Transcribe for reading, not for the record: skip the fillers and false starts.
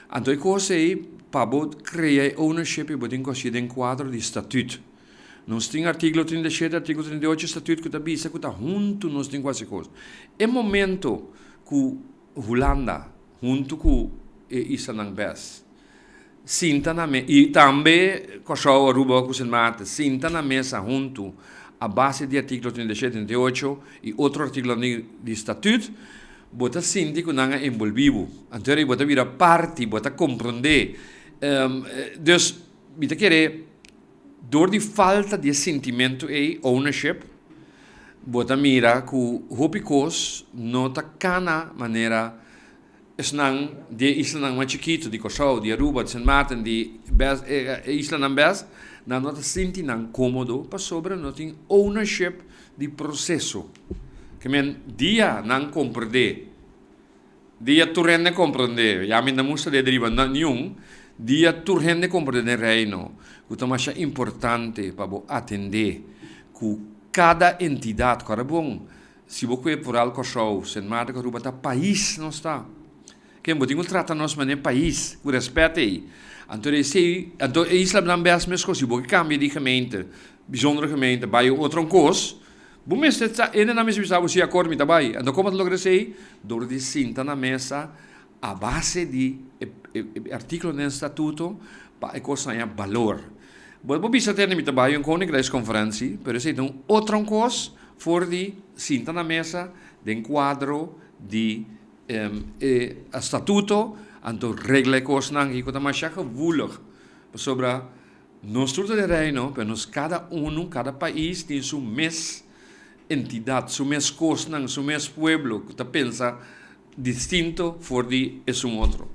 Anto e kos ei, pa bo krea e ownership ei bo tin ku hasi den kuadro di statüt. Nos tin artíkulo 37, artíkulo 38 statüt ku ta bisa ku ta huntu nos tin ku hasi kos. E momento ku Hulanda huntu ku e islanan bes sinta na me i tambe Kòrsou, Aruba ku Sint Maarten sinta na mesa huntu a base di artíkulo 37, 38 i otro artíkulonan di statüt, bo ta sinti ku nan a enbolbí bo. Anto bo ta bira parti, bo ta komprondé. Dus mi ta kere dor di falta di e sintimentu ei, ownership, bo ta mira ku hopi kos no ta kana manera esnan di e islanan mas chikitu, di Kòrsou, di Aruba, di Sint Maarten, di bes e islanan bes, nan no ta sinti nan kómodo pasobra no tin ownership di proseso. Ke men dia nan komprendé, dia tur hende komprendé, ya mi no mustra dede riba niun, dia tur hende komprendé den Reino ku ta masha importante pa bo atendé ku kada entidat, ku bon. Si bo kue vooral Kòrsou, Sint Maarten ku Aruba ta pais nos ta. Ken bo tin ku trata nos manera pais, ku rèspèt ei. Anto esei, anto e islanan bes meskos, si bo ke kambia di gemeente, bijzondere gemeente, bai otro kos, bo mester sa, hendenan mester bisa bo si akòrd mi ta bai. Anto komo ta logra esei? Dor di sinta na mesa a base di e e artíkulo den statuto pa e kos haña balor. Bo por bisa tende mi ta bai un Koninkrijksconferentie, pero esei ta un otro kos for di sinta na mesa den kuadro di e statuto, anto regla e kosnan aki ku ta masha gevoelig, pasobra nos tur ta den Reino, pero nos kada unu, kada pais tin su mes entidat, su mes kosnan, su mes pueblo ku ta pensa distinto for di esun otro.